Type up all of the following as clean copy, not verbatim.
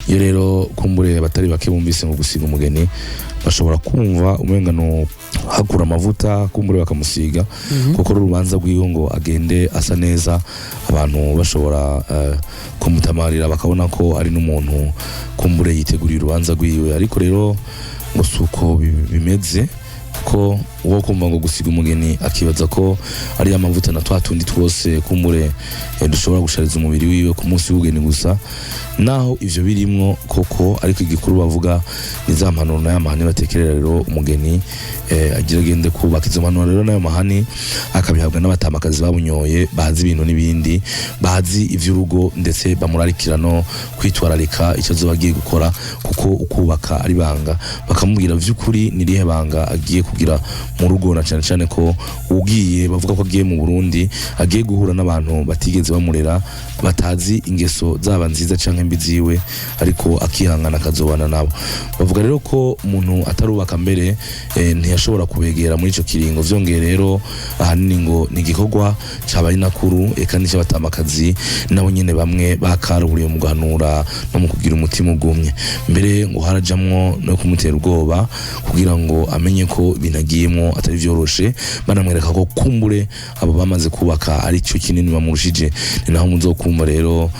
Iyo rero kumbure batari bake bumvise ngo gusiga umugeni, bashobora kumva umenga no hakura amavuta, kumbure bakamusiga kuko urubanza rwiwe ngo agende asa neza, abantu bashobora kumutamarira, bakabona ko ari n'umuntu kumbure yiteguriye urubanza rwiwe. Ariko rero ngo si uko bimeze, kuko uwo kumva ngo gusiga umugeni akibaza ko ari amavuta na twa tundi twose kumbure dushobora gushariza umubiri wiwe ku munsi w'ubugeni gusa, naho ivyo birimwo koko. Ariko igikuru bavuga ni za mpanuro n'aya mahani batekerera rero umugeni agira agende kubaka. Izo mpanuro rero n'ayo mahani akabihabwa n'abatamakazi babunyoye, bazi ibintu n'ibindi, bazi ivy'urugo, ndetse bamurarikira no kwitwararika icyo azoba agiye gukora, kuko ukubaka ari banga. Bakamubwira vy'ukuri ni rihe banga agiye kugira mu rugo, na cyane cyane ko ugiye bavuga ko agiye mu Burundi, agiye guhura n'abantu batigeze bamurera, batazi ingeso zaba nziza canke mbi ziwe, ariko akihangana akazobana nabo. Bavuga rero ko umuntu atarubaka mbere ntiyashobora kubegera muri ico kiringo. Vyongeye rero, ahanini ngo ni igikorwa cabaye nakuru, eka n'icy'abatamakazi nabo nyene bamwe bakaruhuriye mu guhanura no mu kugira umutima ugumye. Mbere ngo harajamwo no kumutera ubwoba kugira ngo amenye ko ibintu agiyemwo atari vyoroshe, banamwereka ko kumbure abo bamaze kubaka ari cyo kinini bamurushije. Ni naho muzokumva rero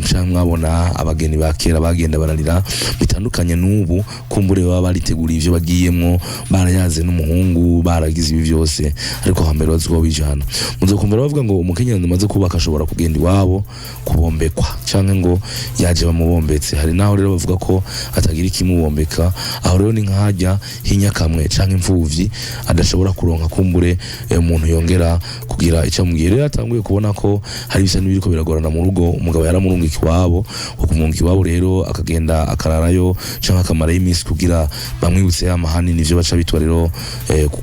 canke mwabona abageni ba kera bagenda bararira, bitandukanye n'ubu kumbure baba bariteguriye ivyo bagiyemwo, barayaze n'umuhungu, baragize ibi vyose. Ariko hambere bazi ko bijana. Muzokumva rero bavuga ngo umukenyezi amaze kubaka ashobora kugenda iwabo kubombekwa, canke ngo yaje bamubombetse. Hari naho rero bavuga ko atagira ikimubombeka. Aho rero ni nkahajya hinyakamwe canke imfuvyi adashobora kuronka kumbure umuntu yongera kugira icyo amubwiye. Rero yatanguye kubona ko hari ibisa n'ibiriko biragorana mu rugo, umugabo yaramurungika iwabo. Ukumurungika iwabo rero, akagenda akararayo canke akamarayo iminsi kugira bamwibutse ya mahani, nivyo baca bitwa rero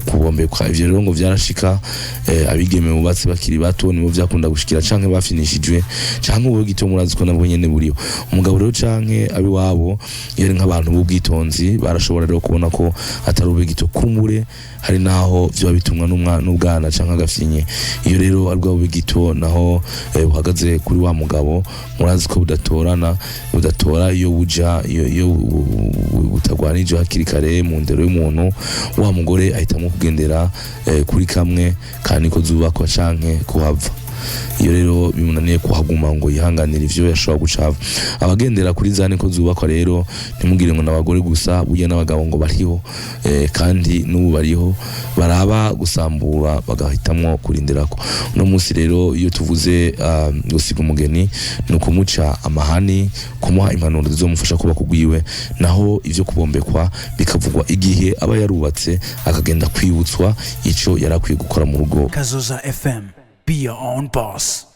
kubombekwa. Ivyo rero ngo vyarashika abigeme bubatse bakiri bato, nibo vyakunda gushikira, canke bafinishijwe, canke ubu gito murazi ko nabwo nyene buriho. Umugabo rero canke abiwabo, iyo ari nk'abantu b'ubwitonzi, barashobora rero kubona ko atari ubugito, kumbure hari naho vyoba bitumwa n'umwana n'ubwana canke agafinye. Iyo rero ari bwa bugito naho buhagaze kuri wa mugabo, murazi ko budatorana, budatora iyo buja. Iyo butagwanije hakiri kare mu ndero y'umuntu, wa mugore ahitamwo kugendera kuri kamwe kandi ko zubakwa canke kuhava. Iyo rero bimunaniye kuhaguma ngo yihanganire ivyo, yashobora gucava abagendera kuri zane ko zubakwa. Rero ntimugire ngo n'abagore gusa, burya n'abagabo ngo bariho, kandi n'ubu bariho baraba gusambura bagahitamwo kurindirako. Uno munsi rero iyo tuvuze gusiga umugeni, ni ukumuca amahani, kumuha impanuro zizomufasha kubaka ugwiwe. Naho ivyo kubombekwa bikavugwa igihe aba yarubatse, akagenda kwibutswa ico yari akwiye gukora mu rugo. Kazoza FM. Be your own boss.